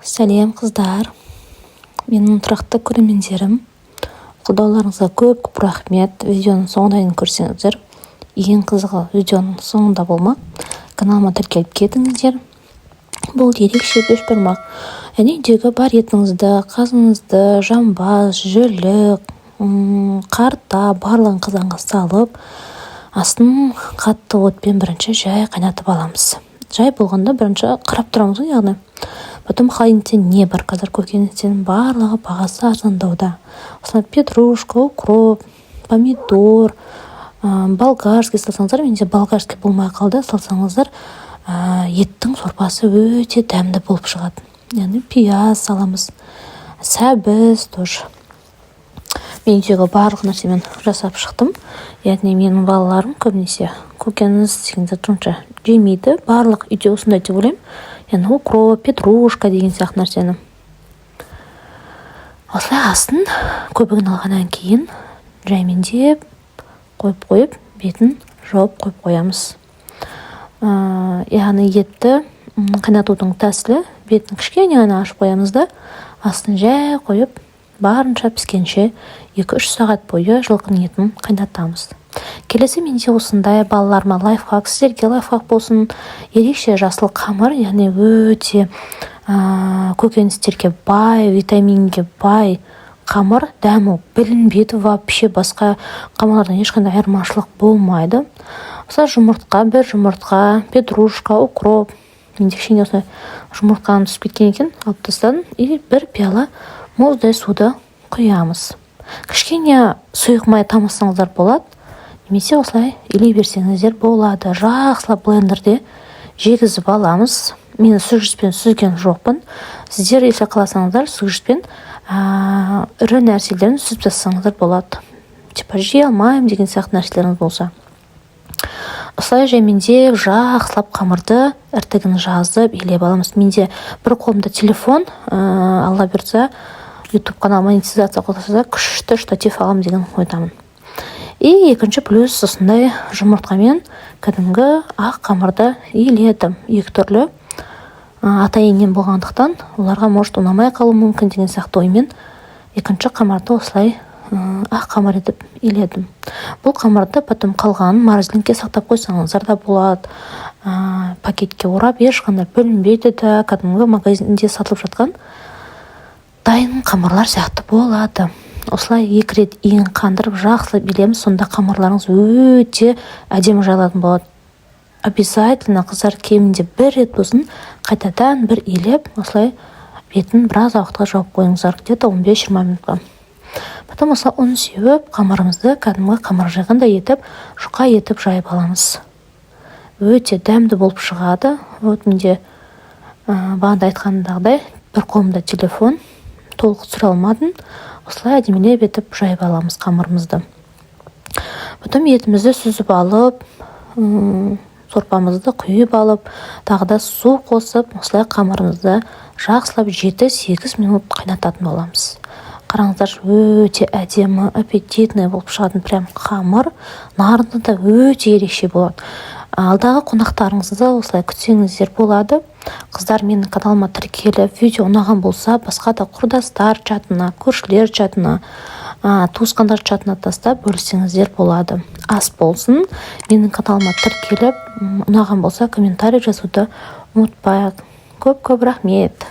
Сәлем, қыздар, менің тұрақты көрермендерім! Қолдауларыңызға көп көп рахмет. Видеоның соңына дейін көрсеңіздер, ең қызығы видеоның соңында болмақ. Каналыма тіркеліп кетіңіздер. Бұл ерекше бешбармақ, яғни үйдегі бар етіңізді, қазыңызды, жамбас, жілік, қарта, барлығын қазанға салып, астын қатты отпен бірінші жай қайнатып аламыз. Жай болғанда, бірінші қарап тұрамыз ғой, яғни потом холодильникте не бар. Қазір көкөністердің барлығы бағасы арзандауда. Осылай петрушка, укроп, помидор, болгарский салсаңыздар, менде болгарский болмай қалды, салсаңыздар, еттің сорпасы өте дәмді болып шығады. Яғни пияз саламыз, сәбіз тоже. Мен үйдегі барлық нәрсемен жасап шықтым. Яғни менің балаларым көбінесе көкөніс дегенді онша жемейді. Барлық үйде осындай деп ойлаймын. Яғни укроп, петрушка деген сияқты нәрсені осылай астын көбігін алғаннан кейін жаймендеп қойып қойып, бетін жауып қойып қоямыз. Яғни етті қайнатудың тәсілі: бетін кішкене ғана ашып қоямыз да, астын жай қойып, барынша піскенше 2-3 сағат бойы жылқының етін қайнатамыз. Келесі менде осындай балаларыма лайфхак, сіздерге лайфхак болсын: ерекше жасыл қамыр, яғни өте көкөністерге бай, витаминге бай қамыр. Дәмі білінбейді вообще, басқа қамырлардан ешқандай айырмашылық болмайды. Осылай жұмыртқа, бір жұмыртқа, петрушка, укроп. Менде кішкене осылай жұмыртқаның түсіп кеткен екен, алып тастадым. И бір пиала мұздай суды құямыз. Кішкене сұйық май тамызсаңыздар болады немесе осылай илей берсеңіздер болады. Жақсылап блендерде жегізіп аламыз. Мен сүзгішпен сүзген жоқпын. Сіздер, если қаласаңыздар, сүзгішпен ірі нәрселерін сүзіп тастасаңыздар болады, типа жей алмаймын деген сияқты нәрселеріңіз болса. Осылай жаймендеп, жақсылап қамырды іртігін жазып, илеп аламыз. Менде бір қолымда телефон. Алла бұйыртса, Ютуб канал монетизация қосылса, күшті штатив аламын деген ойдамын. И екінші плюс осындай жұмыртқамен кәдімгі ақ қамырды иледім. Екі түрлі ата енем болғандықтан, оларға, может, ұнамай қалуы мүмкін деген сияқты оймен екінші қамырды осылай ақ қамыр етіп иледім. Бұл қамырды потом қалғанын морозилкаға сақтап қойсаңыздар да болады, пакетке орап, ешқандай бүлінбейді да, кәдімгі магазинде сатылып жатқан дайын қамырлар сияқты болады. Осылай екі рет иін қандырып, жақсылап илеміз. Сонда қамырларыңыз өте әдемі жайылатын болады. Обязательно, қыздар, кемінде бір рет болсын қайтадан бір илеп, осылай бетін біраз уақытқа жауып қойыңыздар, где-то 15-20 минутқа. Потом осылай ұн сеуіп, қамырымызды кәдімгі қамыр жайғандай етіп, жұқа етіп жайып аламыз. Өте дәмді болып шығады. Вот менде бағана айтқанымдағыдай, бір қолымда телефон, толық түсіре алмадым. Осылай әдемілеп етіп жайып аламыз қамырымызды. Потом етімізді сүзіп алып, сорпамызды құйып алып, тағы да су қосып, осылай қамырымызды жақсылап 7-8 минут қайнататын боламыз. Қараңыздаршы, өте әдемі, аппетитный болып шығатын прям қамыр. Нарыны да өте ерекше болады. Алдағы қонақтарыңызды осылай күтсеңіздер болады. Қыздар, менің каналыма тіркеліп, видео ұнаған болса, басқа да құрдастар чатына, көршілер чатына, туысқандар чатына тастап, бөліссеңіздер болады. Ас болсын! Менің каналыма тіркеліп, ұнаған болса, комментарий жазуды ұмытпайық. Көп көп рахмет!